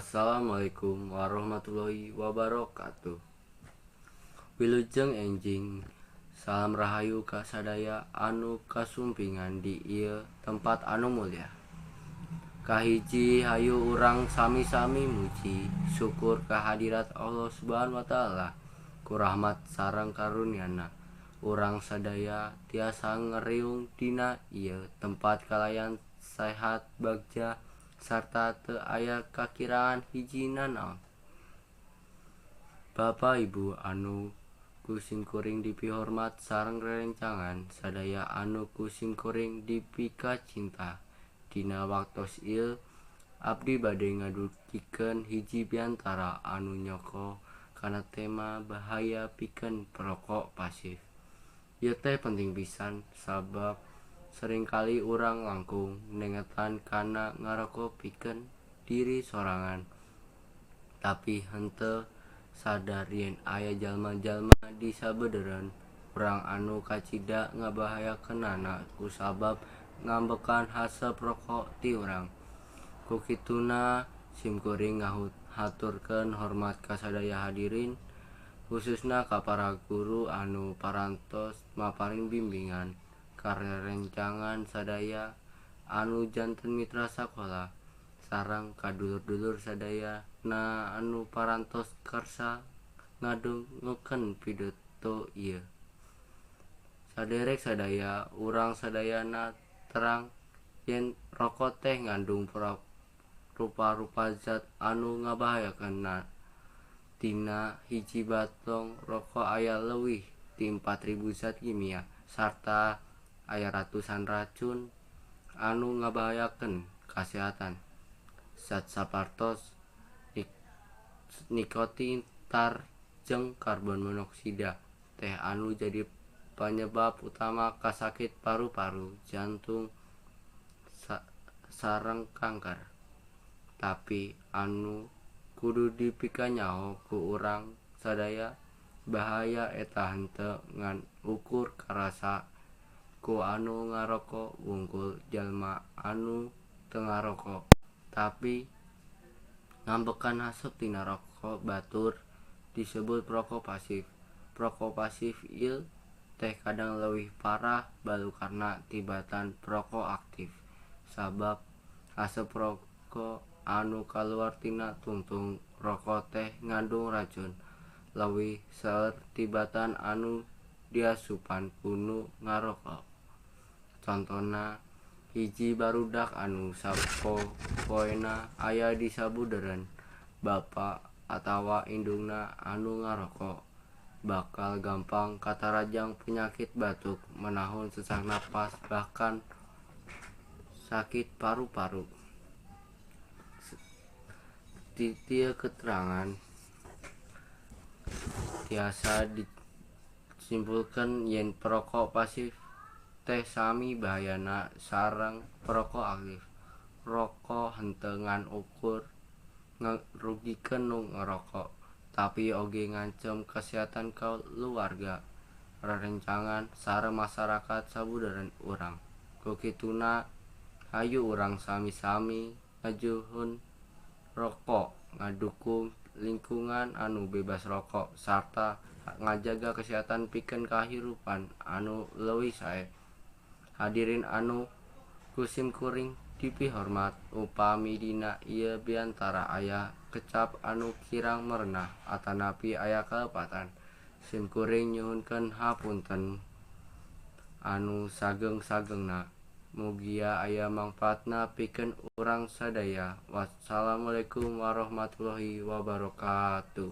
Assalamualaikum warahmatullahi wabarakatuh. Wilujeng enjing, salam rahayu ka sadaya anu kasumpingan di ieu tempat anu mulya. Kahiji, hayu urang sami-sami muji syukur ka hadirat Allah Subhanahu wa taala. Ku rahmat sareng karunia-Na urang sadaya tiasa ngariung dina ieu tempat kalayan saehat bagja sarta teu aya kakirangan hiji nanaon. Bapa Ibu anu ku simkuring dipihormat sareng rerencangan sadaya anu ku simkuring dipikacinta, dina waktos ieu abdi bade ngadugikeun hiji biantara anu nyoko kana tema bahaya pikeun perokok pasif. Ieu teh penting pisan sabab seringkali urang langkung ngengetan kana ngaroko pikeun diri sorangan, tapi henteu sadar yen aya jalma-jalma di sabeudeureuan urang anu kacida ngabahayakeunana kusabab ngambekan haseup roko ti urang. Ku kituna simkuring ngahaturkeun hormat ka sadaya hadirin, khususna ka para guru anu parantos maparin bimbingan, ka rerencangan sadaya anu janten mitra sakola, sareng ka dulur-dulur sadaya na anu parantos kersa ngadangukeun pidato ieu. Saderek sadaya, urang sadayana terang yen roko teh ngandung rupa-rupa zat anu ngabahayakeun. Dina hiji batong roko aya leuwih ti 4000 zat kimia sarta aya ratusan racun anu ngabahayakeun kasehatan. Zat sapertos nikotin, tar jeung karbon monoksida teh anu jadi panyebab utama kasakit paru-paru, jantung sareng kanker. Tapi anu kudu dipikanyaho ku urang sadaya, bahaya eta henteu ngan ukur karasa ku anu ngaroko wungkul. Jalma anu teu ngaroko tapi ngambekan haseup tina roko batur disebut perokok pasif. Perokok pasif ieu teh kadang leuwih parah balukarna tibatan perokok aktif, sabab haseup roko anu kaluar tina tungtung roko teh ngandung racun leuwih seueur tibatan anu diasupan ku nu ngaroko. Contona, hiji barudak anu sapopoena aya di sabudeureun bapa atawa indungna anu ngaroko bakal gampang katarajang penyakit batuk menahun, sesak napas, bahkan sakit paru-paru. Ti ieu keterangan tiasa disimpulkeun yen perokok pasif teh sami bahayana sareng perokok aktif. Roko henteu ngan ukur ngarugikeun nu ngaroko, tapi oge ngancem kasehatan kaluarga, rerencangan sareng masyarakat sabudeureun urang. Ku kituna hayu urang sami-sami ngajauhan roko, ngadukung lingkungan anu bebas roko, sarta ngajaga kesehatan pikeun kahirupan anu leuwih sae. Hadirin anu ku simkuring dipihormat, upami dina ieu biantara aya kecap anu kirang merenah atanapi aya kalepatan, simkuring nyuhunkeun hapunten anu saageng-saagengna. Mugia aya mangpaatna pikeun urang sadaya. Wassalamualaikum warahmatullahi wabarakatuh.